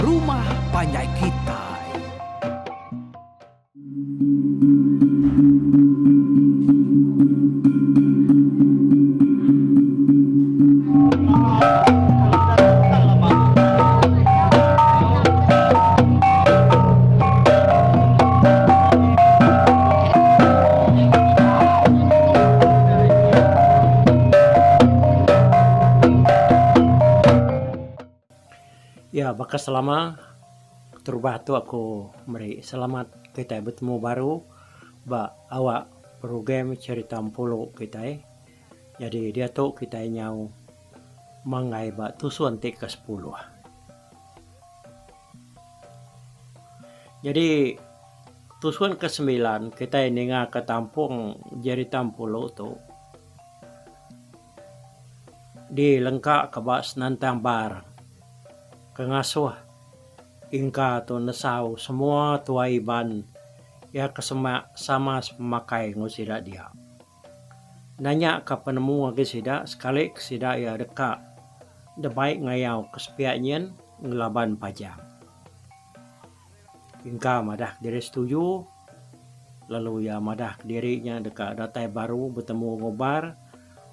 rumah panjai kitai. Ya baka selama terubah tu aku meri selamat kitai betemu baru ba awak program Cherita Empulu kitai. Nyadi diatu kitai nyau manggai ba tusun ti ke sepuluh. Nyadi tusun ke sembilan kitai ninga ke tampung jerita Empulu tu dilengka ke ba senentang bar ke ngasuh ingka tu nesau semua tuai Iban iya ke semak sama sepemakai enggau sida dia. Nanya ka penemu agi sida sekali ke sida iya deka debai ngayau ke sepiak nyin ngelaban Pajang. Ingka madah kediri setuju lalu iya madah kediri nya deka datai baru betemu enggau Bar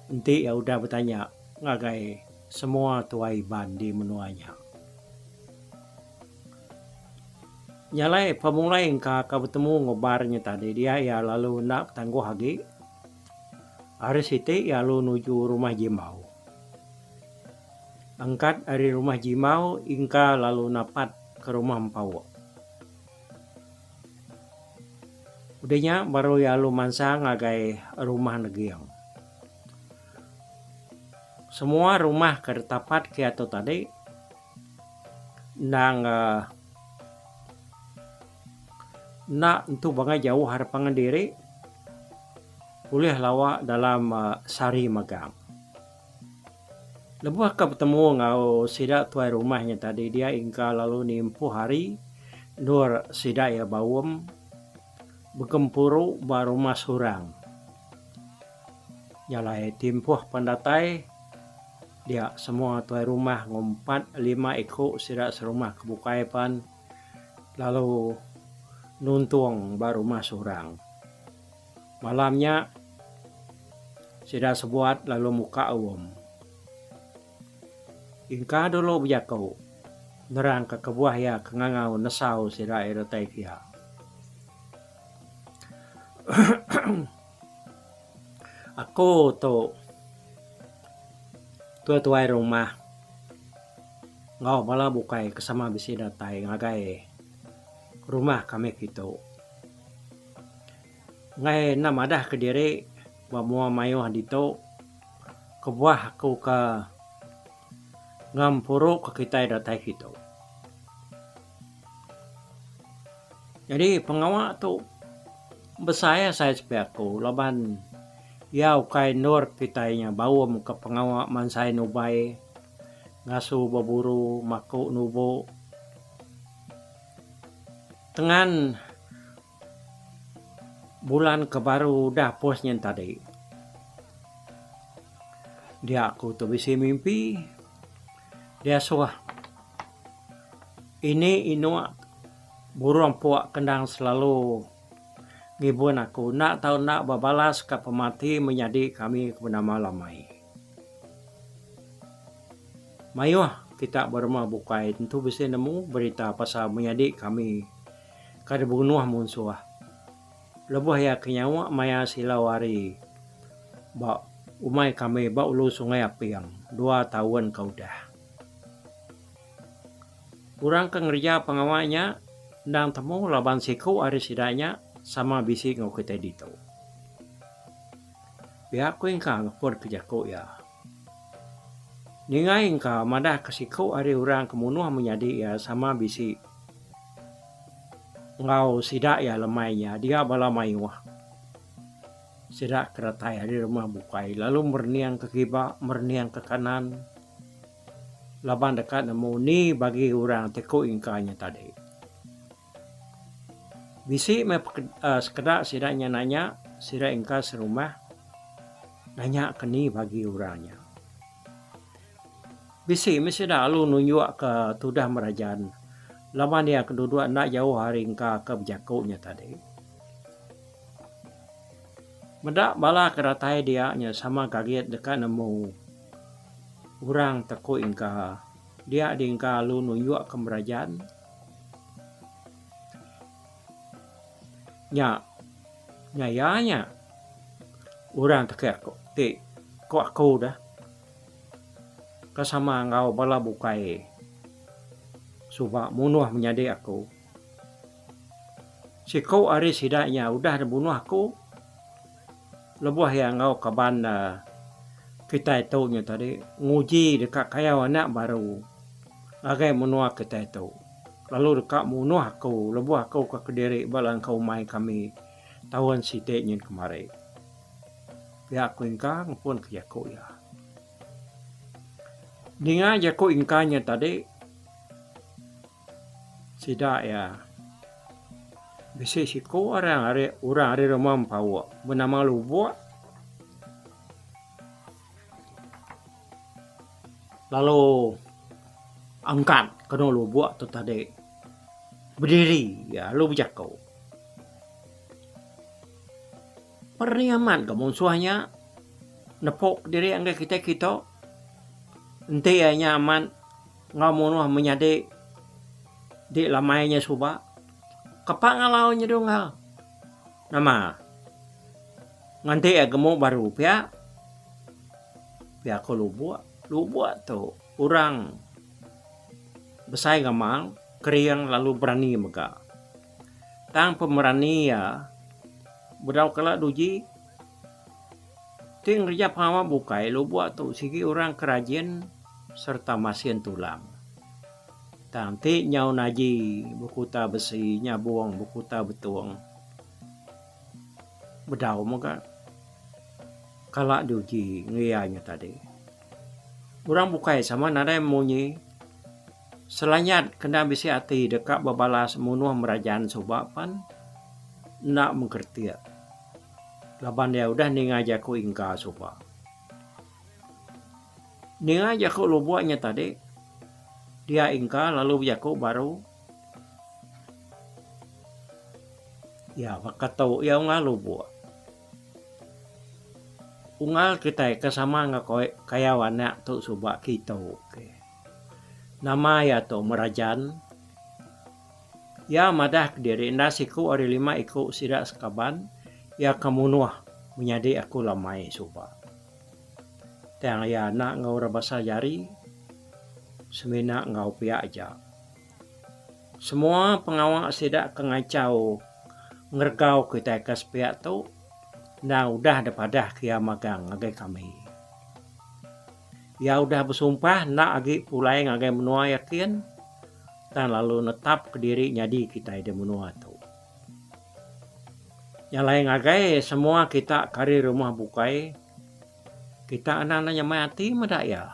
enti iya udah betanya ngagai semua tuai Iban di menua nya. Nya alai pemulai engka ka betemu enggau bar nya tadi dia iya lalu enda betangguh agi. Hari siti iya lalu nuju rumah Jimbau. Angkat ari rumah Jimbau engka lalu napat ke rumah Empauk. Udah nya baru iya lalu mansang ngagai rumah Neging. Semua rumah ke ditapat ke iya tu tadi Endang enda entu bangai jauh ari pangan diri ulih lawa dalam sehari magang. Lebuh ka betemu enggau sida tuai rumah nya tadi dia ingka lalu nimpuh hari endur sida iya baum begempuru ba rumah surang. Nya alai timpuh pendatai dia semua tuai rumah ngumpat lima iku sida serumah ke bukai pan lalu nuntung ba rumah surang. Malam nya sida sebuat lalu muka aum. Ingka dulu bejaku nerangka kebuah iya ke ngangau nesau sida iya datai kia. Aku tu tuai-tuai rumah enggau bala bukai ke sama bisi datai ngagai rumah kami kitu. Enggai enda madah kediri ba mua mayuh ditu kebuah aku ke ngempuru ke kitai datai kitu. Nyadi pengawa tu besai asai sepi aku laban iya ukai endur kitai nya baum ka pengawa mansai nubai ngasu beburu maku nubu. Tengan bulan ke baru udah pos nyen tadi dia aku tu bisi mimpi diasuh. Ini inuk burung puak kendang selalu ngibun aku enda tau enda bebalas ka pemati menyadi kami ke benama Lamai. Mayuh kita ba rumah bukai tentu bisi nemu berita pasal menyadi kami ka dibunuh munsuh lebuh iya ke nyawa maya silau hari ba umai kami ba ulu Sungai Aping dua taun ke udah. Orang ke ngereja pengawa nya endang temu laban siku ari sida nya sama bisi enggau kitai ditu. Pia ku Ingka ngeput ke jaku iya. Ninga Ingka madah ke siku ari orang ke munuh menyadi iya sama bisi enggau sida iya lemai nya dia bala mayuh. Sida ke datai ari rumah bukai lalu merening ke kiba merening ke kanan. Laban deka nemu ni bagi orang ti ku ingka nya tadi. Bisi meh sekeda sida nya nanya sida ingka serumah nanya ke ni bagi orang nya. Bisi meh sida lalu nunjuk ke tudah merajan. Laban iya ke duduk enda jauh ari engka ke bejaku nya tadi. Meda bala ke datai dia nya sama gagit deka nemu orang teku engka dia diengka lalu nunjukka merajan. Nya nya iya nya orang teke aku ti ku aku dah ke sama enggau bala bukai suba munuh menyadi aku. Siku ari sida nya udah dibunuh aku lebuh iya enggau kaban ne kitai tu nya tadi nguji deka kayau anak baru ngagai menua kitai tu lalu deka munuh aku lebuh aku ke kediri ba langkau umai kami taun siti nyin kemari. Pia ku Ingka ngepun ke jaku iya. Ninga jaku Ingka nya tadi sida iya bisi siku orang ari orang ari rumah Empauk benama Lubok lalu angkat kenu Lubok tu tadi bediri iya lalu bejaku. Perni amat ga munsuh nya nepok diri ngagai kitai kitu. Enti iya nya amat enggau munuh menyadi di lamai nya suba. Kepa ngalau nya dunggal. Nama nganti iya gemu baru pia. Pia ko lubok. Lubok tu orang besai gamal kering lalu berani mega. Tang pemerani iya bedau kala duji ti ngereja pengawa bukai lubok tu sigi orang ke rajin sereta masin tulang. Tang ti nyau naji bekuta besi nyabung bekuta betung bedau mega kala diuji ngereja nya tadi. Orang bukai sama nadai munyi. Selanyat kena bisi ati deka bebalas munuh merajan suba pan enda mengkeretik laban iya udah ninga jaku Ingka suba. Ninga jaku lubok nya tadi dia Ingka lalu bejaku baru iya baka tu iya unggal lubok. Unggal kitai ke sama enggau kayau anak tu suba kitu. Nama iya tu Merajan. Iya madah kediri enda siku ari lima iku sida sekaban iya ke munuh menyadi aku lamai suba. Tang iya enda enggau orang basa jari semina enggau pia aja. Semua pengawa sida ke ngachau ngeregau kitai ke sepiak tu endang udah dipadah ke iya magang ngagai kami. Iya udah besumpah enda agi pulai ngagai menua iya kin, tang lalu netapka diri nyadi kitai di menua tu. Nya alai ngagai semua kita ke ari rumah bukai, kita anang enda nyamai ati meda iya.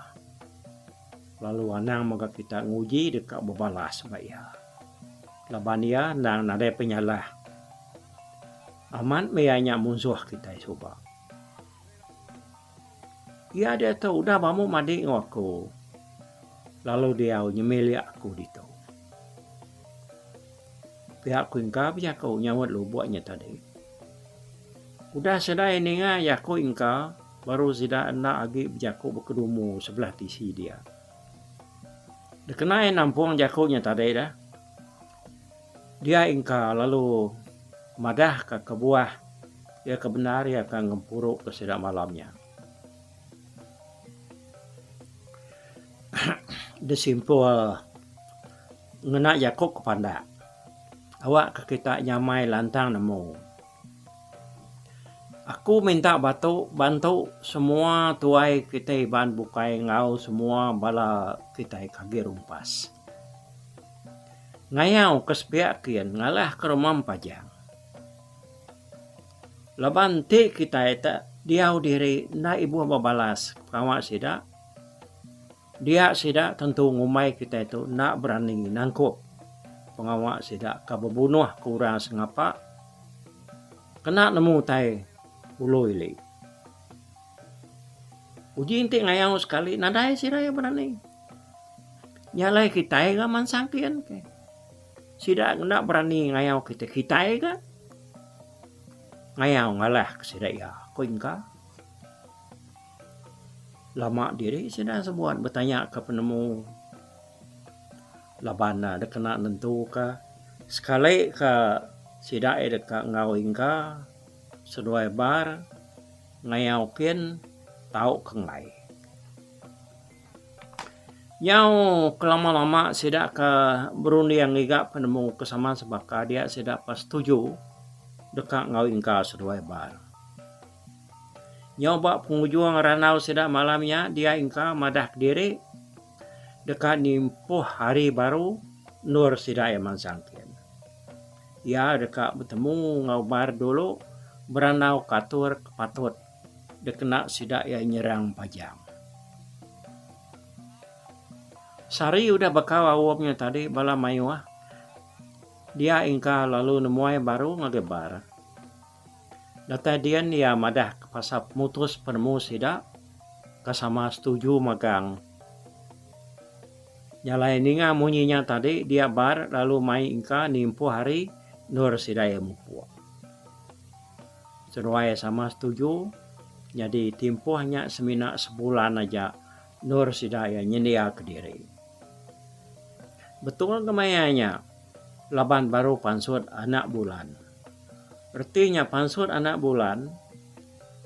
Lalu anang mega kita nguji deka bebalas ba iya. Laban iya endang nadai penyalah. Amat meh iya nya munsuh kitai suba. Iya diatu udah bamu madi enggau aku lalu diau nyemilik aku ditu. Pia ku Ingka bejaku nyaut lubok nya tadi. Udah sedai ninga jaku Ingka baru sida enda agi bejaku bekedumu sebelah tisi dia. Dikena iya nampung jaku nya tadi dah. Dia Ingka lalu madahka kebuah iya ke bendar iya ka ngempuruka sida malam nya. Disimpul ngena jaku ke pandak awakka kita nyamai lantang nemu. Aku minta batu bantu semua tuai kitai Iban bukai enggau semua bala kitai ke agi rumpas. Ngayau ke sepiak kin ngalah ke rumah Empajang. Laban enti kitai te diau diri enda ibuh bebalas pengawa sida, dia sida tentu ngumbai kitai tu enda berani nangkup pengawa sida ke bebunuh ke orang sengapa kena nemu utai ulu ili. Uji enti ngayau sekali nadai sida iya berani. Nya alai kitai ga mansang kian ke. Sida enda berani ngayau kitai. Kitai ga ngayau ngalahka sida iya, ku Ingka. Lama diri sida sebuat betanyaka penemu laban ne dikena nentuka sekali ka sida iya deka enggau Ingka seduai bar ngayau kin tau ke enggai. Nyau kelama-lama sida ke berunding ngiga penemu ke sama sebaka dia sida pa setuju deka enggau ingka seduai bar. Nyau ba pengujung randau sida malam nya dia ingka madah kediri deka nimpuh hari baru endur sida iya mansang kin. Iya deka betemu enggau bar dulu berandau ke atur ke patut. Dikena sida iya nyerang Pajang. Sehari udah bekau aum nya tadi bala mayuh dia engka lalu nemuai baru ngagai bar. Datai din iya madah ke pasal pemutus penemu sida ke sama setuju magang. Nya alai ninga munyi nya tadi dia bar lalu mai engka nimpuh hari endur sida iya mupuk. Seduai sama setuju nyadi timpuh nya semina sebulan aja endur sida iya nyendiaka diri. Betul ke maya nya laban baru pansut anak bulan. Reti nya pansut anak bulan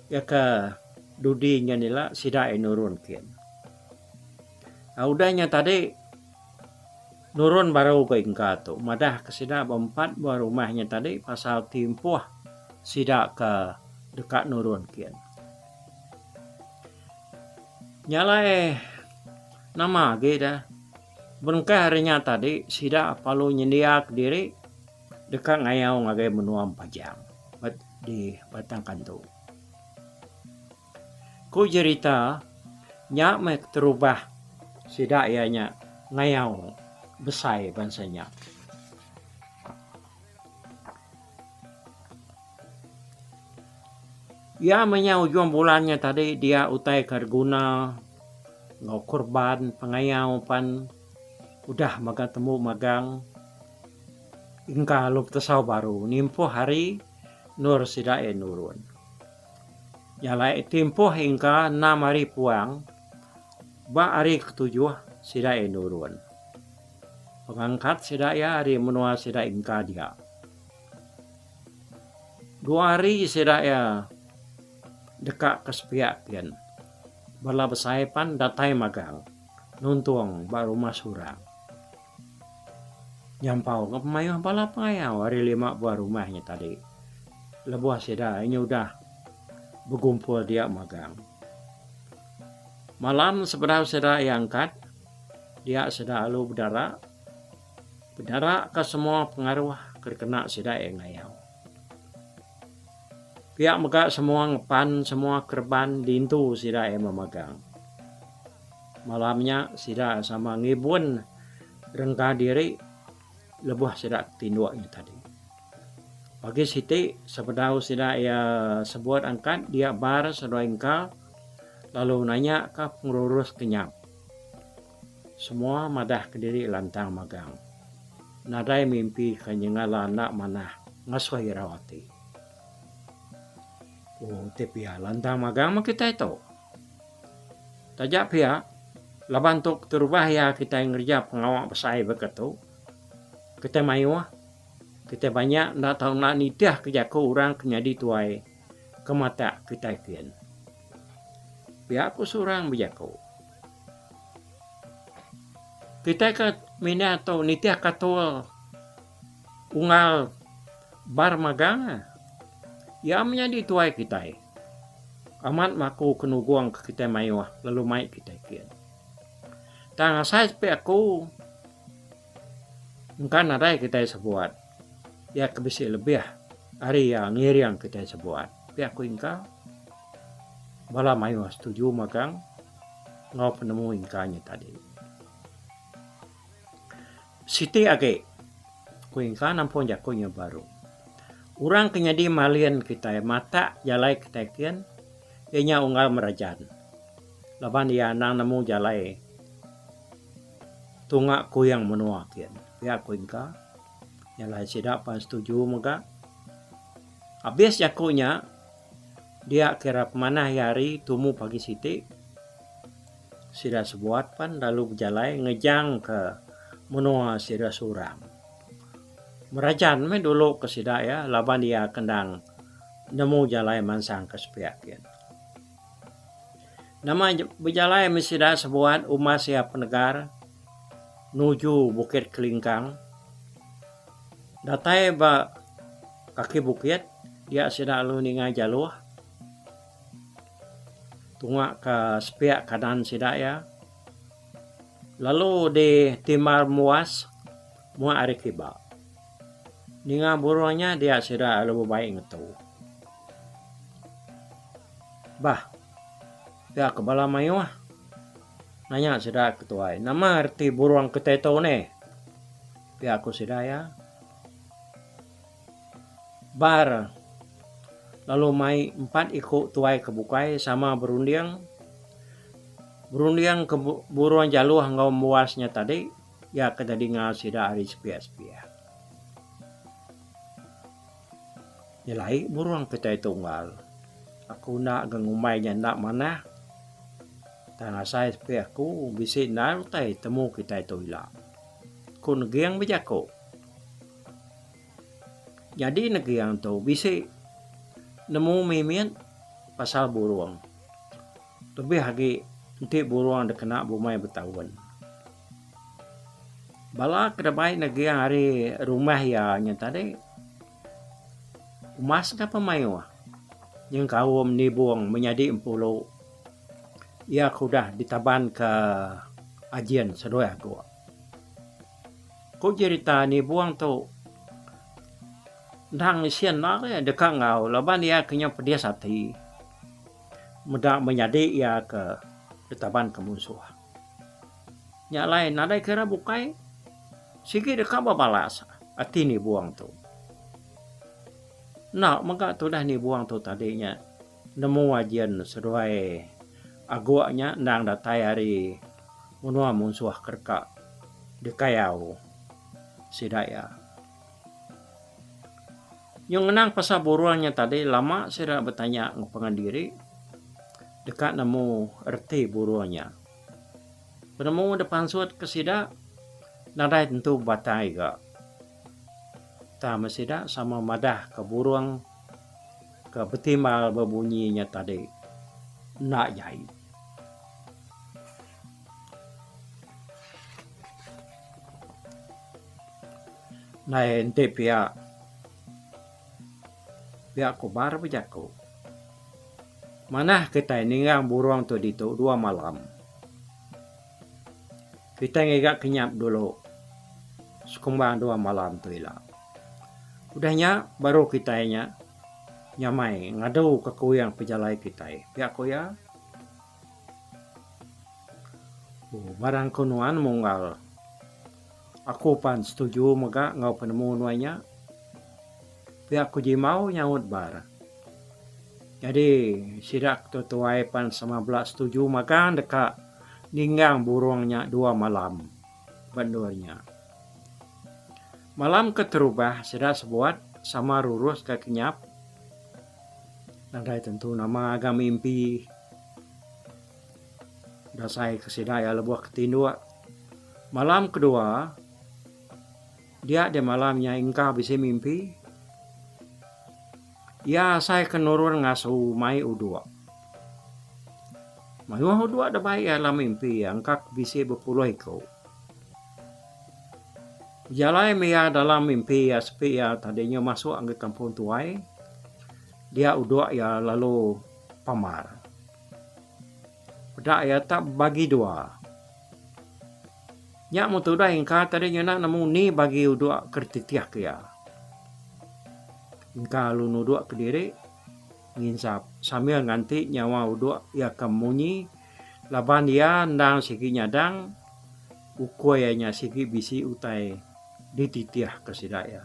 iya ke dudi nyen ila sida iya nurun kin. Udah nya tadi Nurun baru ga ingka tu madah ke sida ba empat buah rumah nya tadi pasal timpuh sida ke deka nurun kin. Nya alai nama agi deh berengkah ari nya tadi sida perlu nyendia kediri deka ngayau ngagai menua Empajang di Batang Kantu. Ku jerita, nya meh keterubah sida iya nya ngayau besai bansa nya. Iya meh nya ujung bulan nya tadi dia utai ke diguna enggau korban pengayau pan udah mega tembu magang engka lalu betesau baru nimpuh hari endur sida iya nurun. Nya alai timpuh engka enam hari puang ba hari ketujuh sida iya nurun. Pengangkat sida iya ari menua sida engka dia. Dua hari sida iya deka ke sepiak kin. Bala besai pan datai magang nuntung ba rumah surang. Nyampau ke pemayuh bala pengayau ari lima buah rumah nya tadi lebuh sida inya udah begumpul dia magang. Malam sebedau sida iya angkat dia sida alu bedara, bedara ka semua pengaruh ke dikena sida iya ngayau. Pia mega semua ngepan semua kereban diintu sida iya memagang. Malam nya sida sama ngibun rengka diri lebuh sida tinduk nya tadi. Pagi siti sebedau sida iya sebut angkat dia bar seduai engka lalu nanya ka pengerurus kenyap. Semua madah kediri lantang magang. Nadai mimpi ke nyengala enda manah ngasuh irau ati. Oh ti pia lantang magang meh kitai tu. Taja pia, laban tu keterubah iya kitai ngereja pengawa besai baka tu, kitai mayuh, kitai banyak enda tau enda nitihka jaku orang ke nyadi tuai ke matak kitai kin. Pia ku seorang bejaku. Kitai ke mindah tu nitih katul unggal bar magang iya menyadi tuai kitai. Amat maku ke nugong ke kitai mayuh lalu mai kitai kin. Tang asai sepi aku engka nadai kitai sebuat iya ke bisi lebih ari iya ngiring kitai sebuat. Pia ku engka bala mayuh setuju magang. Enggau penemu ingka nya tadi. Siti agi, ku ingka nampung jaku nya baru. Orang ke nyadi malin kitai matak jalai kitai kin iya nya unggal merajan laban iya anang nemu jalai tunga kuyang menua kin, pia ku ingka. Nya alai sida pan setuju mega. Abis jaku nya, dia kira pemanah iya hari tumu pagi siti, sida sebuat pan lalu bejalai ngejangka menua sida Surang. Merajan meh dulu ke sida iya laban iya ke endang nemu jalai mansang ke sepiak gin. Nama bejalai meh sida sebuat umas iya penegar nuju Bukit Kelingkang. Datai ba kaki bukit dia sida lalu ninga jaluh tunga ka sepiak kanan sida iya lalu di timbar muas muak ari kiba. Ninga burung nya dia sida lalu bebai ngetu. Bah pia ke bala mayuh nanya sida ketuai nama reti burung kitai tu nih. Pia ku sida iya. Bar lalu mai empat iku tuai ke bukai sama berunding. Berunding ke burung jaluh enggau embuas nya tadi iya ke didinga sida ari sepiak-sepiak. Nyelai burung kitai tu unggal. Aku enda ga ngumbai nya enda manah. Tang asai sepi aku bisi endar utai temu kitai tu ila. Ku Neging bejaku. Nyadi Neging tu bisi nemu mimit pasal burung. Lebih agi enti burung dikena bumai betaun. Bala ke dibai Neging ari rumah iya nya tadi umas ga pemayuh nyengkaum nibung menyadi empulu. Iya ke udah ditabanka Ajin seduai Aguk. Ku jerita nibung tu endang isin enda deka enggau laban iya ke nyau pedis ati meda menyadi iya ke ditabanka munsuh. Nya alai nadai kira bukai sigi deka bebalas ati nibung tu. Enda mega tudah nibung tu tadi nya. Nemu Ajin seduai Aguk nya endang datai ari menua munsuh ke deka dikayau sida iya. Nyau ngenang pasal burung nya tadi lama sida betanya enggau pangan diri deka nemu reti burung nya. Penemu da pansut ke sida nadai tentu bebatai ga. Tang meh sida sama madah ka burung ke betimbal bebunyi nya tadi enda jai. Ndai enti pia, pia ku bar bejaku. Manah kitai ninggang burung tu ditu dua malam. Kitai ngiga kenyap dulu sekumbang dua malam tu ila. Udah nya baru kitai nya nyamai ngadu ka kuing pejalai kitai, pia ku iya. Oh barang ku nuan munggal. Aku pan setuju mega enggau penemu nuan nya. Pia ku Jimbau nyaut bar. Nyadi sida ke tuai pan sama bela setuju magang deka ninggang burung nya dua malam ba endur nya. Malam keterubah sida sebuat sama rurus ga kenyap. Nadai tentu nama ga mimpi dasai ke sida iya lebuh ke tinduk. Malam kedua dia deh malam nya engka bisi mimpi. Iya asai ke nurun ngasu mai uduk. Mayuh uduk da bai iya dalam mimpi iya engka bisi bepuluh iku. Bejalai meh iya dalam mimpi iya sepi iya tadi nyau masuk ngagai kampung tuai dia udok iya lalu pamar. Peda iya tak bebagi dua. Nya meh tudah engka tadi nyau enda nemu ni bagi udok ke dititih ke iya. Engka lalu nudok kediri nginsap sambil nganti nyawa udok iya ke munyi laban iya endang sigi nyadang. Ukui iya nya sigi bisi utai dititihka sida iya.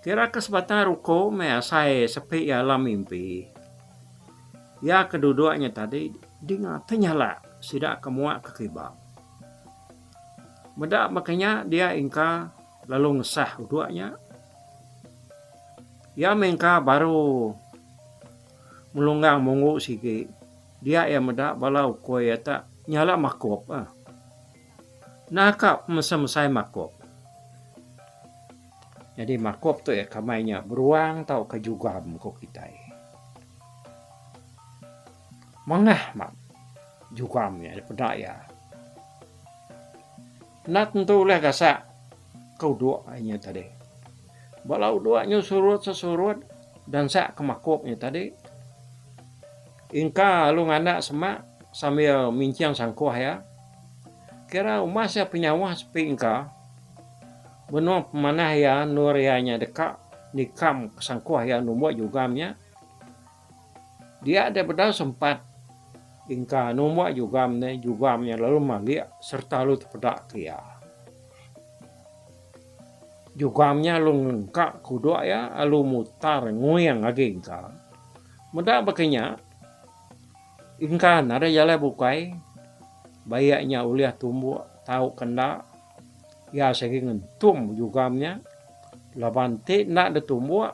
Kira ke sebatang ruko meh asai sepi iya alam mimpi. Iya ke duduk nya tadi dinga tenyalak sida ke muak ke kiba. Meda baka nya dia ingka. lalu ngesah uduk nya. Iya mengka baru melunggang munggu sigi dia iya meda bala ukui iya tak nyala makup. Naka pemesai-mesai makup. Nyadi makup tu iya kamai nya beruang tauka jugam ku kitai. Mangah mak jugam nya dipeda iya. Enda tentu ulih gasak ke udok inya tadi. Bala udok nyu surut sesurut dansak ke makup inya tadi. Ingka lalu nganak semak sambil minching sangkuh iya. Kira umas iya penyauh sepi ingka benung pemanah iya endur iya nya deka nikam ke sangkuh iya numbuk jugam nya. Dia deh bedau sempat ingka numbuk jugam ne, jugam nya lalu malik sereta lalu tepeda ke iya. Jugam nya lalu ngelengka ke udok iya lalu mutar nguing agi ingka. Meda baka nya ingka nadai jalai bukai baik nya ulih tumbuk tauka enda iya sigi ngentum jugam nya laban ti enda ditumbuk.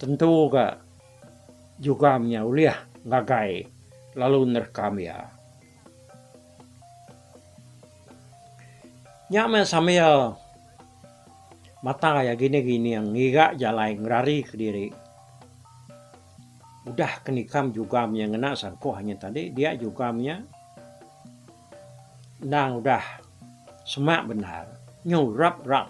Tentu ga jugam nya ulih ngagai lalu nerekam iya. Nya meh sambil mata iya gining-gining ngiga jalai ngerari kediri. Udah ke nikam jugam nya ngena sangkuh nya tadi dia jugam nya endang udah semak bendar nyu rap-rap.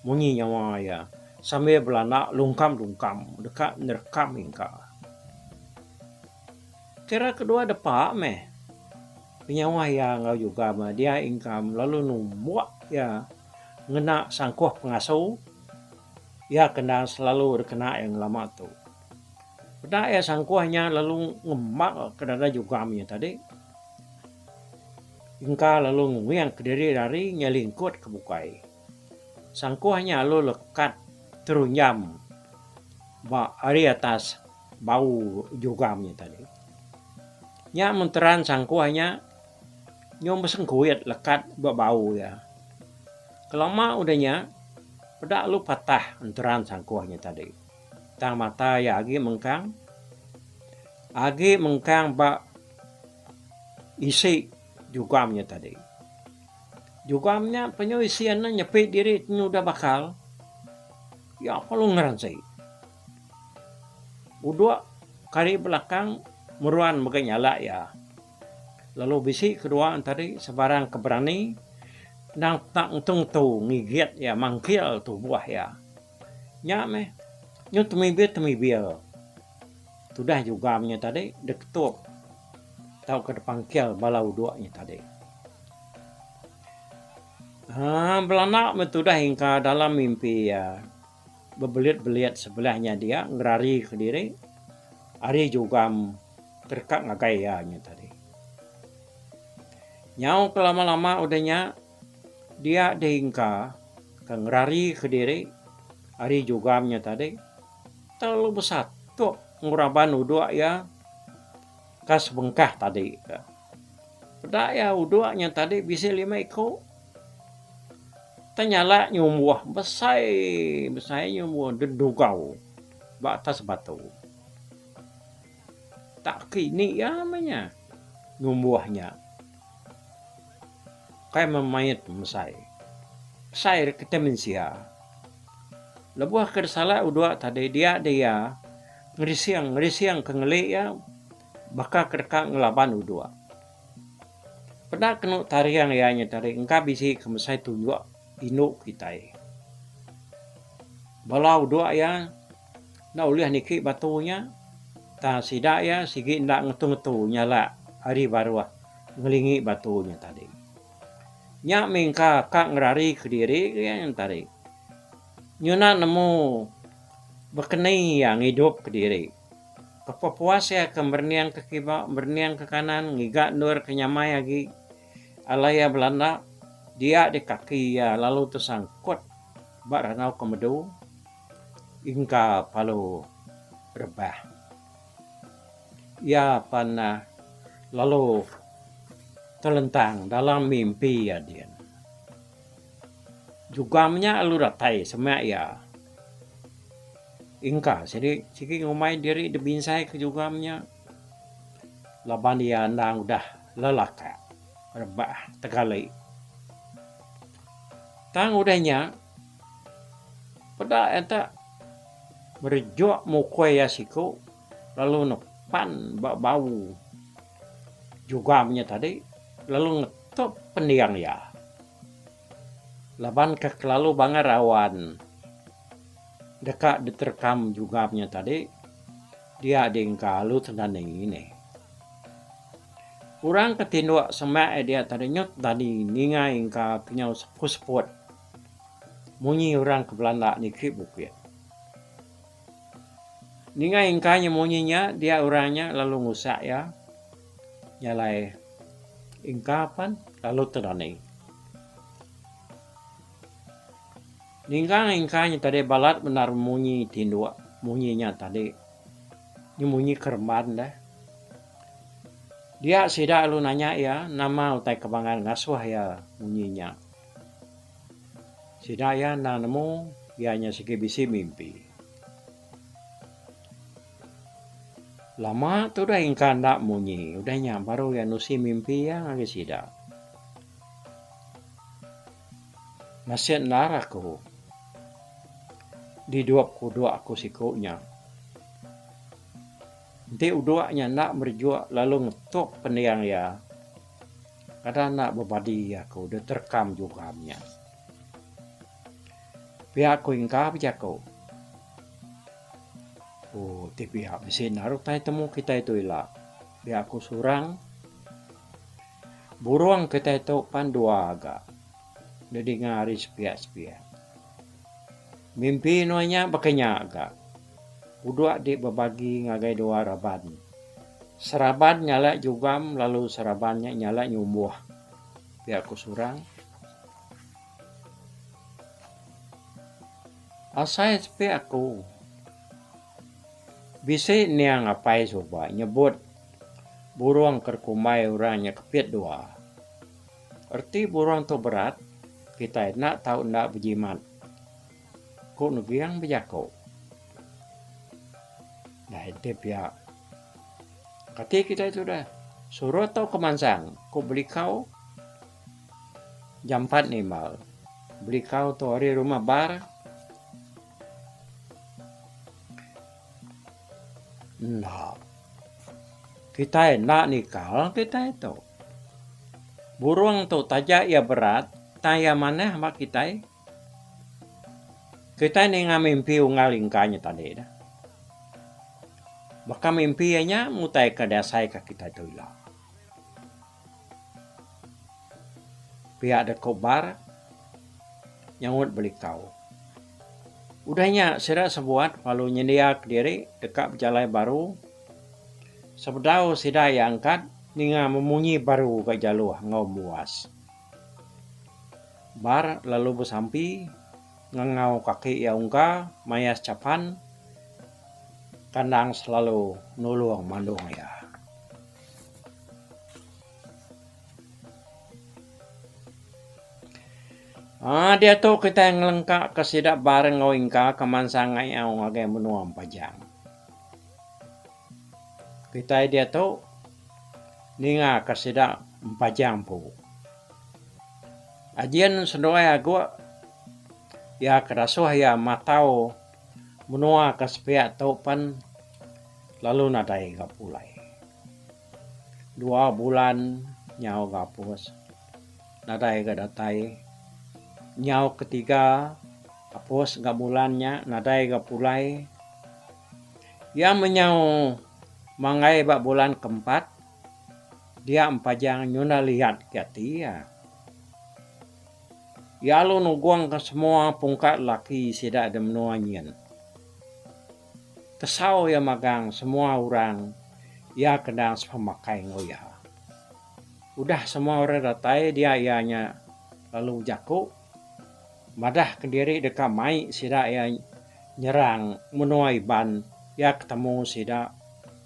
Munyi nyawa iya sambil belanda lungkam-lungkam deka nerekam ingka. Kira kedua depa meh penyawa iya enggau jugam dia ingkam lalu numbuk iya ngena sangkuh pengasu iya ke endang selalu dikena iya ngelama tu. Peda iya sangkuh nya lalu ngemba ke dada jugam iya tadi. Engka lalu nguing kediri ari nyelingkut ke bukai. Sangkuh nya lalu lekat terunjam ba ari atas bau jugam nya tadi. Nya menteran sangkuh nya nyau besengkuit lekat ba bau iya. Kelama udah nya peda lalu patah enteran sangkuh nya tadi. Tang mata iya agi mengkang agi mengkang ba isi jugam nya tadi. Jugam nya penyu isi anu nyepi diri ti udah bakal iya perlu ngeransi. Udok kari belakang meruan mega nyala iya. Lalu bisi kedua ne tadi sebarang ke berani endang tak ngetu-ngetu ngigit iya mangkil tubuh iya. Nya meh nyu temibir-temibir. Tudah jugam nya tadi diketup tauka dipangkil bala udok nya tadi. Aaa belanda meh tudah ingka dalam mimpi iya bebelit-belit sebelah nya dia ngerari kediri ari jugam ke deka ngagai iya nya tadi. Nyau ke lama-lama udah nya dia deh ingka ke ngerari kediri ari jugam nya tadi. Terlalu besatup enggau raban udok iya ka sebengkah tadi ka. Peda iya udok nya tadi bisi lima iku. Tang nyala nyumbuh besai besai nyumbuh dedugau ba atas batu. Tak kini iya meh nya nyumbuh nya. Kai memait pemesai. Besai ira kitai mensia. Lebuh ke disalai udok tadi dia dia ngerising ngerising ke ngeli iya baka ke deka ngelaban udok. Peda kenu taring iya nya tadi engka bisi ke mesai tunjuk indu kitai. Bala udok iya enda ulih niki batu nya tang sida iya sigi enda ngetu-ngetu nyalak ari baruh ngelingi batu nya tadi. Nya mih engka ka ngerari kediri ke iya tadi. Nyuna nemu bekeni iya ngidup kediri. Kepuas iya ke merening ke kiba merening ke kanan ngiga endur ke nyamai agi alai iya belanda dia di kaki iya lalu tesangkut ba randau kemedu engka palu rebah. Iya pan lalu telentang dalam mimpi iya din. Jugam nya lalu datai semak iya. Ingka sidi sigi ngumbai diri dibinsai ke jugam nya laban iya endang udah lelakak rebah tegali. Tang udah nya peda iya tak merejuk mukui iya siku lalu nepan ba bau jugam nya tadi lalu ngetup pending iya. Laban ke kelalu bangat rawan deka diterekam jugam nya tadi dia diengka lalu tedani nih. Orang ke tinduk semak iya dia tadi nyut dani ninga engka kenyau seput-seput munyi orang ke belanda niki bukit. Ninga engka nya munyi nya dia orang nya lalu ngusak iya nyalai engka pan lalu tedani. Ninga engka nya tadi balat bendar munyi tinduk munyi nya tadi. Nya munyi keremban deh. Dia sida lalu nanya iya nama utai ke bangat ngasuh iya munyi nya. Sida iya enda nemu iya nya sigi bisi mimpi. Lama tu udah engka enda munyi udah nya baru iya nusi mimpi iya ngagai sida. Nasit endar aku didup ku udok aku siku nya. Enti udok nya enda merejuk lalu ngetup pending iya, kada enda bebadi aku diterekam jugam nya. Pia ku Ingka bejaku. Ooh ti pia bisi enda utai temu kitai tu ila. Pia ku Surang. Burung kitai tu pan dua ga didinga ari sepiak-sepiak. Mimpi nuan nya baka nya ga. Udok ti bebagi ngagai dua raban. Seraban nyala jugam lalu seraban nya nyala nyumbuh, pia ku Surang. Asai sepi aku, bisi niang apai suba nyebut burung ke dikumbai orang nya kepit dua. Reti burung tu berat, kitai enda tau enda bejimat, ku Neging bejaku. Dai enti pia. Kati kitai tu deh, surut tauka mansang, ku Belikau jampat nimbal. Belikau tu ari rumah bar. Enda. Kitai enda nikal kitai tu. Burung tu taja iya berat tang iya manah ba kitai. Kitai ninga mimpi unggal ingka nya tadi dah. Baka mimpi iya nya mutai ka diasai ka kitai tu ila. Pia da ko bar nyaut belikau. Udah nya sida sebuat lalu nyendia kediri deka bejalai baru. Sebedau sida iya angkat ninga memunyi baru ga jaluh enggau embuas. Bar lalu besampi ngangau kaki iya ungka mayas chapan kandang selalu nulung mandung iya. Aaa diatu kitai ngelengka ke sida bar enggau ingka ke mansang ngayau ngagai menua Empajang. Kitai diatu ninga ka sida Empajang empu. Ajin seduai aguk iya ke dasuh iya matau menua ka sepiak tu pen lalu nadai ga pulai. Dua bulan nyau ga apus nadai ga datai. Nyau ketiga apus ga bulan nya nadai ga pulai. Iya menyau manggai ba bulan keempat, dia Empajang nyunda liat ke ati iya. Iya lalu nugungka semua pungka lelaki sida di menua nyin. Tesau iya magang semua orang iya ke endang sepemakai enggau iya. Udah semua orang datai dia iya nya lalu bejaku. Madah kediri deka mai sida iya nyerang menua Iban iya ketemu sida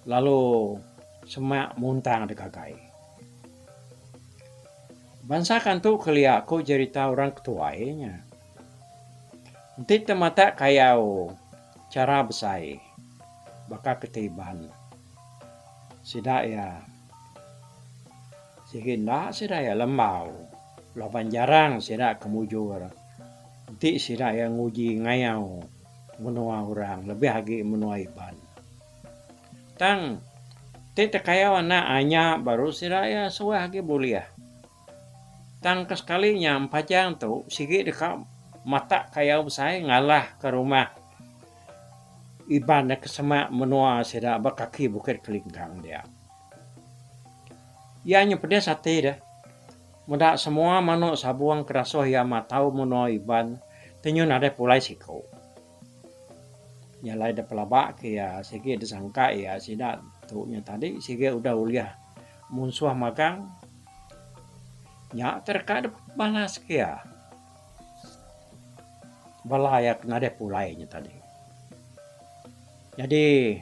lalu semak muntang digagai. Bansa Kantu kelia ku jerita orang ketuai nya. Enti te matak kayau chara besai baka ke ti Iban sida iya sigi enda sida iya lembau laban jarang sida ke mujur enti sida iya nguji ngayau menua orang lebih agi menua Iban. Tang ti tekayau anak anya baru sida iya suah agi bulih. Tang ke sekali nya Empajang tu sigi deka matak kayau besai ngalah ke rumah Iban ke semak menua sida ba kaki Bukit Kelingkang dia. Iya nya pedis ati deh meda semua manuk sabung ke dasuh iya matau menua Iban ti nyun nadai pulai siku. Nya alai deh pelaba ke iya sigi disangka iya sida tu nya tadi sigi udah ulih munsuh magang. Nya tereka dep balas ke iya. Bala iya ke nadai pulai nya tadi. Nyadi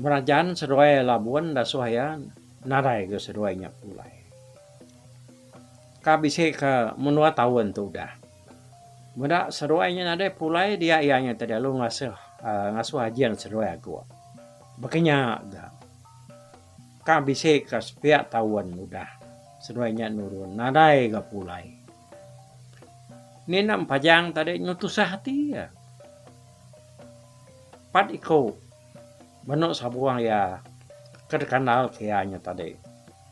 Merajan seduai Labun dasuh iya nadai ga seduai nya pulai. Ka bisi ke menua taun tu udah. Meda seduai nya nadai pulai dia iya nya tadi lalu ngasuh uhh ngasuh ajin seduai agu. Baka nya ga. Ka bisi ka sepiak taun udah seduai nya nurun nadai ga pulai. Ni enda empajang tadi nyu tusah ati iya. Pat iku menu sabung iya ke dikandal ke iya nya tadi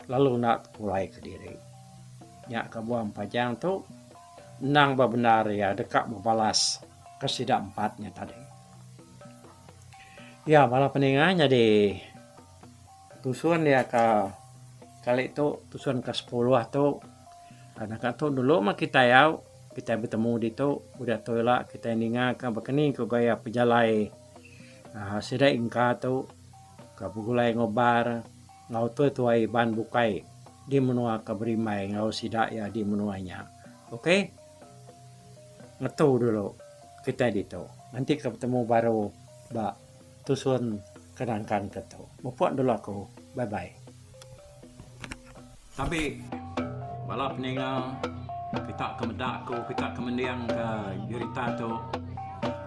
lalu enda tepulai kediri. Nya kebuah empajang tu endang bebendar iya deka bebalas ke sida empat nya tadi. Iya bala peninga nyadi tusun iya ka kali tu tusun ka sepuluh tu naka tu dulu mah kitai au kitai betemu ditu udah tu ila kitai ninga ka baka ni ku gaya pejalai uhh sida ingka tu ka begulai enggau bar enggau tuai tuai Iban bukai di menua ka berimbai enggau sida iya di menua nya. Ok. Ngetu dulu kitai ditu. Nganti ke betemu baru ba tusun ke nangkan ke tu. Mupuk dulu aku. Bye bye. Tabi bala peninga kita ke meda aku kita ke mending ke jerita tu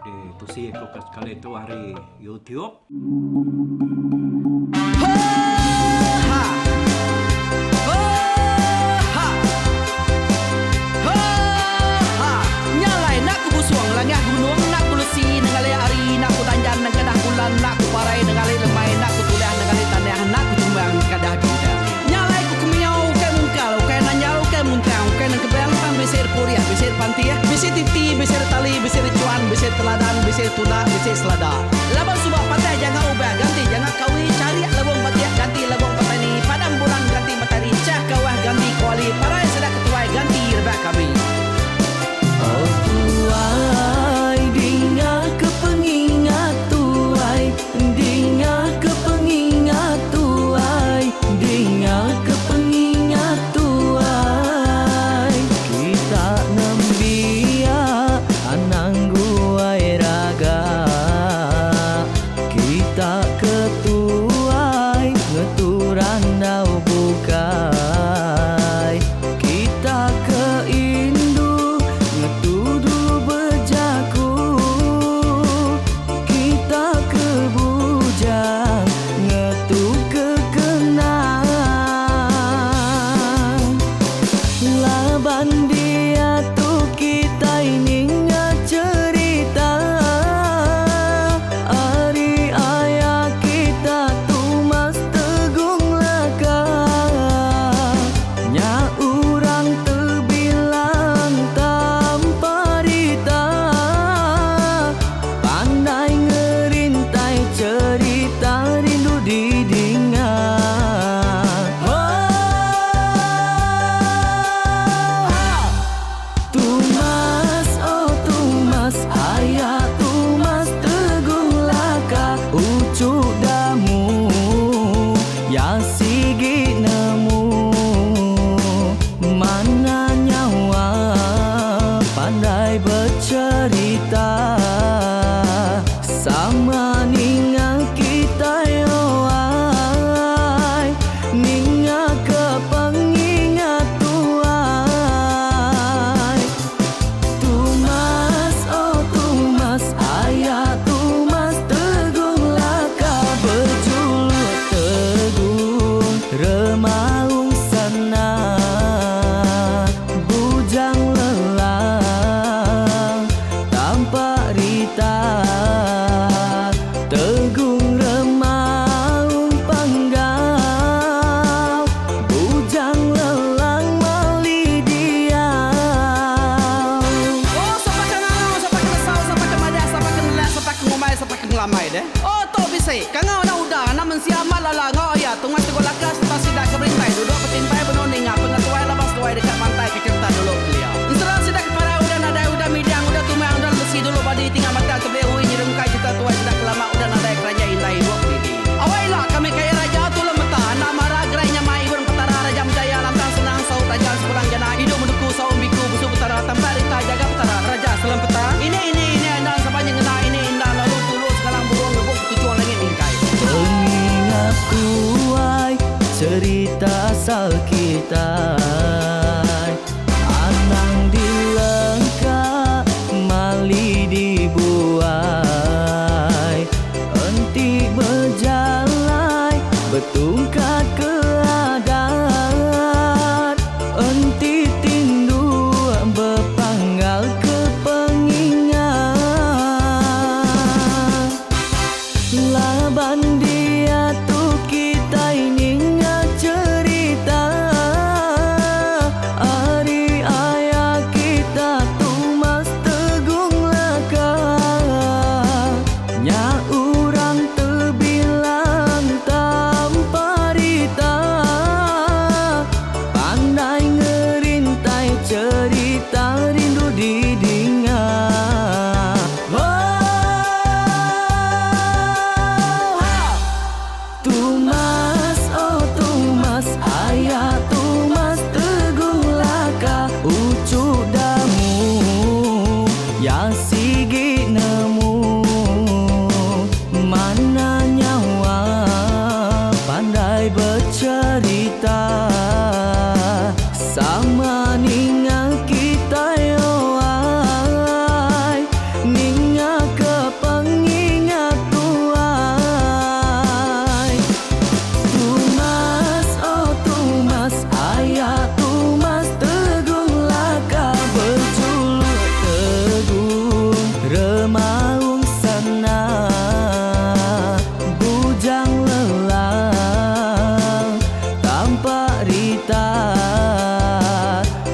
ditusi aku ke sekali tu ari YouTube. Laban suba patah janga ubah ganti janga kawi charik lebung batik ganti lebung petani padam bulan ganti matari chah kawah ganti kuali parai sida ketuai ganti rebak kami. Oh tuai dinga ke pengingat tuai dinga ke pengingat tuai dinga ke pengingat tuai kita nembiak anang guai raga kita ke tua. bisi. Kangau anak uda, anak mensia amat lala enggau aya Tungas Teguh Laka sereta sida ke berintai duduk betimpai benung ninga pengetuai laban seduai deka mantai ke cherita dulu kelia. Ensera sida ke parai udah nadai udah midang udah tumang udah lemesi dulu badi tinggal batang tebeli ui nyerungkai cherita tuai sida ke lama udah nadai keranjai indai ibuk didi. Awai ila kami kaya raja tulung meta enda mara gerai nyamai ibun petara raja menjaya lantang senang saut raja sepulang jana idup menuku saum biku busu petara tampak rita jaga petara raja selam peta ini ini ini endang sapa nyengena ini endang lalu tulu sengalang burung rebuk betuchung langit mingkai. Pengingat tuai cerita asal kitai Anang dilengka mali dibuai Enti bejalai betungkat ke adat Enti tindu bepanggal ke pengingat Laban diatu kitai ninga cherita Ari aya kita Tumas Tegung Laka Nya urang tebilang tanpa rita Pandai ngerintai cherita rindu didinga Oh ha! Tumas oh Tumas aya Tumas Teguh Laka uchu damu ya sigi nemu Mana nyawa pandai becherita Sama ninga kitai oai Ninga ke pengingat tuai Tumas oh Tumas aya Tumas Tegung Laka bejuluk Tegung Remaung Sana Bujang Lelang Tampak Rita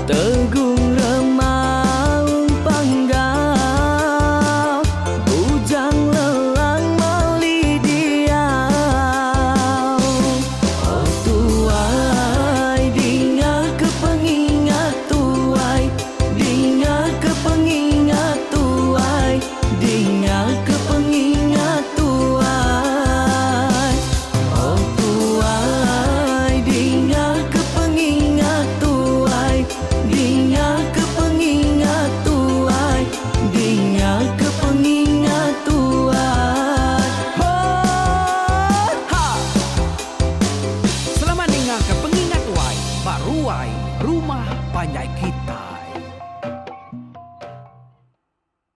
Tegung Remaung Panggau Bujang Lelang Mali Diau Oh tuai dinga ke pengingat tuai Dinga ke pengingat tuai Dinga ke pengingat tuai Oh tuai dinga ke pengingat tuai Dinga ke pengingat tuai Dinga ke pengingat tuai Oh ha! Selamat ninga ke pengingat tuai ba ruai rumah panjai kita.